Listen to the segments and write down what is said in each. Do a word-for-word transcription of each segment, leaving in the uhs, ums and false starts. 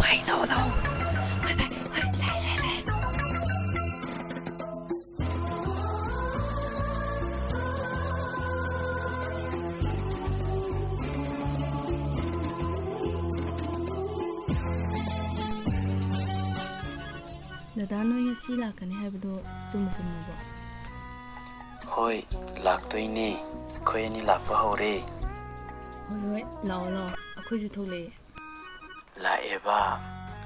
ꯑꯩ ꯂꯧ, ꯂꯧ꯫ ꯍꯣꯏ, ꯍꯣꯏ, ꯍꯣꯏ, ꯂꯩ, ꯂꯩ, ꯂꯩ꯫ ꯗꯗꯥ, ꯅꯣꯏ ꯉꯁꯤ ꯂꯥꯛꯀꯅꯤ ꯍꯥꯏꯕꯗꯣ ꯆꯨꯝꯕꯨ ꯆꯨꯝꯃꯕꯣ? ꯍꯣꯏ, ꯂꯥꯛꯇꯣꯏꯅꯦ꯫ ꯑꯩꯈꯣꯏ ꯑꯅꯤ ꯂꯥꯛꯄ ꯍꯧꯔꯦ꯫ ꯍꯣꯏ, ꯍꯣꯏ, ꯂꯥꯛꯑꯣ, ꯂꯥꯛꯑꯣ꯫ ꯑꯩꯈꯣꯏꯁꯨ ꯊꯣꯛꯂꯛꯑꯦ꯫ ꯂꯥꯛꯑꯦꯕ꯫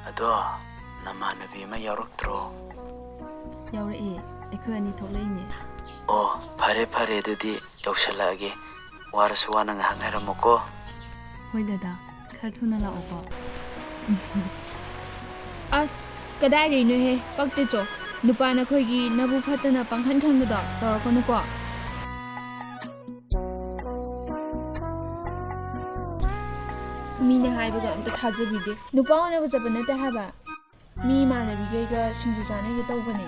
ꯑꯗꯣ ꯅꯃꯥꯟꯅꯕꯤ ꯑꯃ ꯌꯥꯎꯔꯛꯇ꯭ꯔꯣ? ꯌꯥꯎꯔꯛꯑꯦ꯫ ꯑꯩꯈꯣꯏ ꯑꯅꯤ ꯊꯣꯛꯂꯛꯏꯅꯦ꯫ ꯑꯣ, ꯐꯔꯦ, ꯐꯔꯦ, ꯑꯗꯨꯗꯤ ꯌꯧꯁꯜꯂꯛꯑꯒꯦ꯫ ꯋꯥꯔꯁꯨ ꯋꯥꯅ ꯉꯥꯏꯍꯥꯛ ꯉꯥꯏꯔꯝꯃꯨꯀꯣ꯫ ꯍꯣꯏ ꯗꯗꯥ, ꯈꯔ ꯊꯨꯅ ꯂꯥꯛꯑꯣꯀꯣ꯫ ꯑꯁ, ꯀꯗꯥꯏꯗꯩꯅꯣꯍꯦ, ꯄꯛꯇꯦ ꯆꯣ꯫ ꯅꯨꯄꯥ ꯅꯈꯣꯏꯒꯤ ꯅꯕꯨꯛ ꯐꯠꯇꯅ ꯄꯪꯈꯟ ꯈꯟꯕꯗꯣ ꯇꯧꯔꯛꯀꯅꯨꯀꯣ꯫ ꯃꯤꯅ ꯍꯥꯏꯕꯒ ꯑꯝꯇ ꯊꯥꯖꯕꯤꯗꯦ꯫ ꯅꯨꯄꯥ ꯎꯅꯕ ꯆꯠꯄ ꯅꯠꯇꯦ ꯍꯥꯏꯕ꯫ ꯃꯤ ꯏꯃꯥꯟꯅꯕꯤꯈꯩꯒ ꯁꯤꯡꯖꯨ ꯆꯥꯅꯒꯦ ꯇꯧꯕꯅꯦ꯫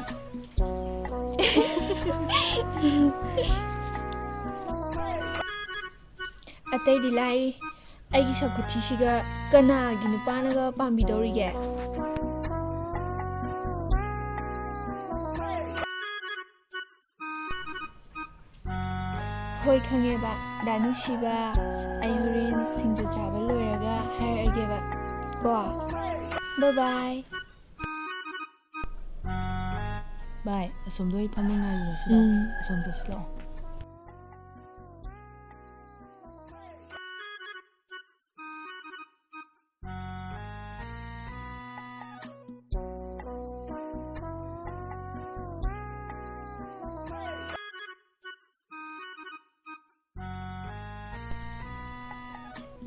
ꯑꯇꯩꯗꯤ ꯂꯥꯏꯔꯤ, ꯑꯩꯒꯤ ꯁꯛꯈꯨꯊꯤꯁꯤꯒ ꯀꯅꯥꯒꯤ ꯅꯨꯄꯥꯅꯒ ꯄꯥꯝꯕꯤꯗꯧꯔꯤꯒꯦ? ꯍꯣꯏ, ꯈꯪꯉꯦꯕ, ꯗꯥ ꯅꯨꯡꯁꯤꯕ, ꯑꯩ ꯍꯣꯔꯦꯟ ꯁꯤꯡꯖꯨ ꯆꯥꯕ ꯂꯣꯏꯔꯒ ꯍꯥꯏꯔꯛꯑꯒꯦꯕ ꯀꯣ꯫ Bye bye꯫ ꯚꯥꯏ, ꯑꯁꯣꯝꯗ ꯑꯣꯏ ꯐꯝꯃ ꯉꯥꯏꯔꯨꯔꯁꯤ ꯂꯥꯛꯑꯣ꯫ ꯎꯝ꯫ ꯑꯁꯣꯝ ꯆꯠꯁꯤ ꯂꯥꯛꯑꯣ꯫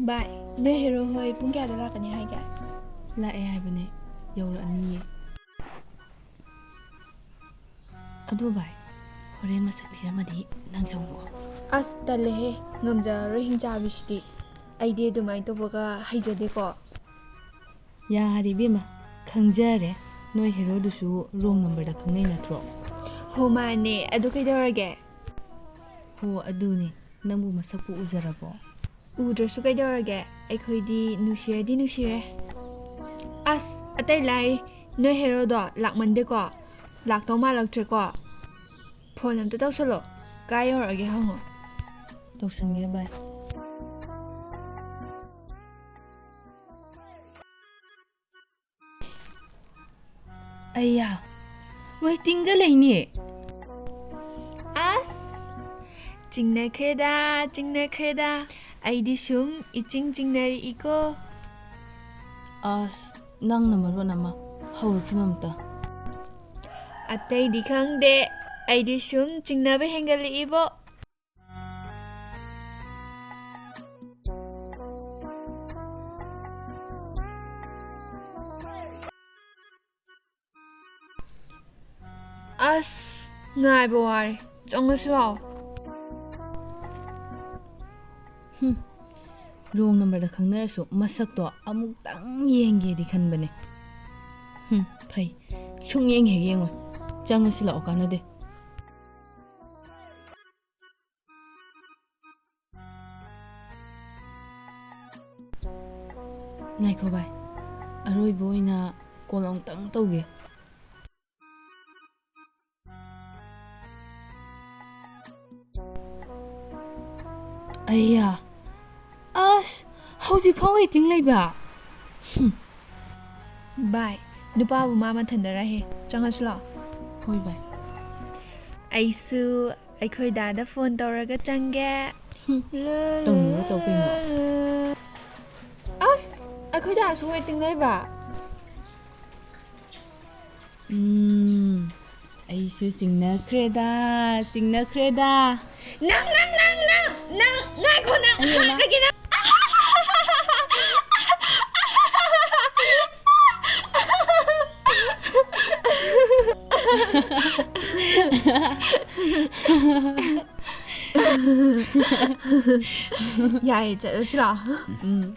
ꯚꯥꯏ, ꯅꯣꯏ ꯍꯦꯔꯣ ꯍꯣꯏ ꯄꯨꯡ ꯀꯌꯥꯗ ꯂꯥꯛꯀꯅꯤ ꯍꯥꯏꯒꯦ? ꯂꯥꯛꯑꯦ ꯍꯥꯏꯕꯅꯦ, ꯌꯧꯔꯛꯑꯅꯤꯌꯦ꯫ ꯑꯗꯣ ꯚꯥꯏ, ꯍꯣꯔꯦꯟ ꯃꯁꯛ ꯊꯤꯔꯝꯃꯗꯤ ꯅꯪ ꯆꯪꯉꯨꯀꯣ꯫ ꯑꯁ, ꯇꯜꯂꯦꯍꯦ, ꯉꯝꯖꯔꯔꯣꯏ ꯍꯤꯡꯆꯥꯕꯤꯁꯤꯗꯤ꯫ ꯑꯩꯗꯤ ꯑꯗꯨꯃꯥꯏꯅ ꯇꯧꯕꯒ ꯍꯩꯖꯗꯦꯀꯣ꯫ ꯌꯥꯔꯦ ꯏꯕꯦꯝꯃ, ꯈꯪꯖꯔꯦ꯫ ꯅꯣꯏ ꯍꯦꯔꯣꯗꯨꯁꯨ wrong numberꯗ ꯈꯪꯅꯩ ꯅꯠꯇ꯭ꯔꯣ? ꯍꯣ, ꯃꯥꯅꯦ꯫ ꯑꯗꯨ ꯀꯩꯗꯧꯔꯒꯦ? ꯍꯣ, ꯑꯗꯨꯅꯦ꯫ ꯅꯪꯕꯨ ꯃꯁꯛꯄꯨ ꯎꯖꯔꯕꯣ? ꯎꯗ꯭ꯔꯁꯨ ꯀꯩꯗꯧꯔꯒꯦ? ꯑꯩꯈꯣꯏꯗꯤ ꯅꯨꯡꯁꯤꯔꯗꯤ ꯅꯨꯡꯁꯤꯔꯦ꯫ ꯑꯁ, ꯑꯇꯩ ꯂꯥꯏꯔꯤ, ꯅꯣꯏ ꯍꯦꯔꯣꯗꯣ ꯂꯥꯛꯃꯟꯗꯦꯀꯣ꯫ ꯂꯥꯛꯇꯧ ꯃꯥꯜꯂꯛꯇ꯭ꯔꯦꯀꯣ꯫ ꯐꯣꯟ ꯑꯝꯇ ꯇꯧꯁꯜꯂꯣ, ꯀꯥꯏ ꯌꯧꯔꯛꯑꯒꯦ ꯍꯪꯉꯣ꯫ ꯇꯧꯁꯟꯒꯦ ꯚꯥꯏ꯫ ꯑꯩꯌꯥ, ꯋꯦꯇꯤꯡꯒ ꯂꯩꯅꯦ꯫ ꯑꯁ, ꯆꯤꯡꯅꯈ꯭ꯔꯦꯗ, ꯆꯤꯡꯅꯈ꯭ꯔꯦꯗ꯫ ꯑꯩꯗꯤ ꯁꯨꯝ ꯏꯆꯤꯡ ꯆꯤꯡꯅꯔꯛꯏꯀꯣ꯫ ꯑꯁ, ꯅꯪꯅ ꯃꯔꯣꯟ ꯑꯃ꯫ ꯍꯧꯔꯛꯈꯤꯅꯨ ꯑꯝꯇ꯫ ꯑꯇꯩꯗꯤ ꯈꯪꯗꯦ, ꯑꯩꯗꯤ ꯁꯨꯝ ꯆꯤꯡꯅꯕ ꯍꯦꯟꯒꯠꯂꯛꯏꯕꯣ꯫ ꯑꯁ, ꯉꯥꯏꯕ ꯋꯥꯔꯦ꯫ ꯆꯪꯉꯁꯤ ꯂꯥꯛꯑꯣ꯫ ꯍꯨꯝ, wrong numberꯗ ꯈꯪꯅꯔꯁꯨ ꯃꯁꯛꯇꯣ ꯑꯃꯨꯛꯇꯪ ꯌꯦꯡꯒꯦꯗꯤ ꯈꯟꯕꯅꯦ꯫ ꯍꯨꯝ, ꯐꯩ꯫ ꯁꯨꯡꯌꯦꯡ ꯍꯦꯛ ꯌꯦꯡꯉꯣꯏ꯫ ꯆꯪꯉꯁꯤ ꯂꯥꯛꯑꯣ, ꯀꯥꯟꯅꯗꯦ꯫ ꯉꯥꯏꯈꯣ ꯚꯥꯏ, ꯑꯔꯣꯏꯕ ꯑꯣꯏꯅ call ꯑꯃꯨꯛꯇꯪ ꯇꯧꯒꯦ꯫ ꯑꯩꯌꯥ, ꯑꯁ, ꯍꯧꯖꯤꯛꯐꯥꯎ waiting ꯂꯩꯕ? ꯍꯨꯝ꯫ ꯚꯥꯏ, ꯅꯨꯄꯥꯕꯨ ꯃꯥ ꯃꯊꯟꯗꯔꯍꯦ, ꯆꯪꯉꯁꯤ ꯂꯥꯛꯑꯣ꯫ ꯍꯣꯏ ꯚꯥꯏ꯫ ꯑꯩꯁꯨ ꯑꯩꯈꯣꯏ ꯗꯥꯗ phone ꯇꯧꯔꯒ ꯆꯪꯒꯦ꯫ ꯍꯨꯝ, ꯇꯧꯅꯤꯡꯕ ꯇꯧ ꯀꯩꯅꯣ꯫ ꯑꯁ, ꯑꯩꯈꯣꯏ ꯗꯥꯁꯨ waiting ꯂꯩꯕ? ꯎꯝ, ꯑꯩꯁꯨ ꯆꯤꯡꯅꯈ꯭ꯔꯦꯗ, ꯆꯤꯡꯅꯈ꯭ꯔꯦꯗ꯫ ꯅꯪ, ꯅꯪ, ꯅꯪ, ꯅꯪ, ꯅꯪ, ꯉꯥꯏꯈꯣ, ꯅꯪ ꯑꯩ ꯃꯥ- ꯍꯥꯠꯂꯒꯦ ꯅꯪ꯫ ꯌꯥꯏꯌꯦ, ꯆꯠꯂꯁꯤ ꯂꯥꯛꯑꯣ꯫ ꯎꯝ꯫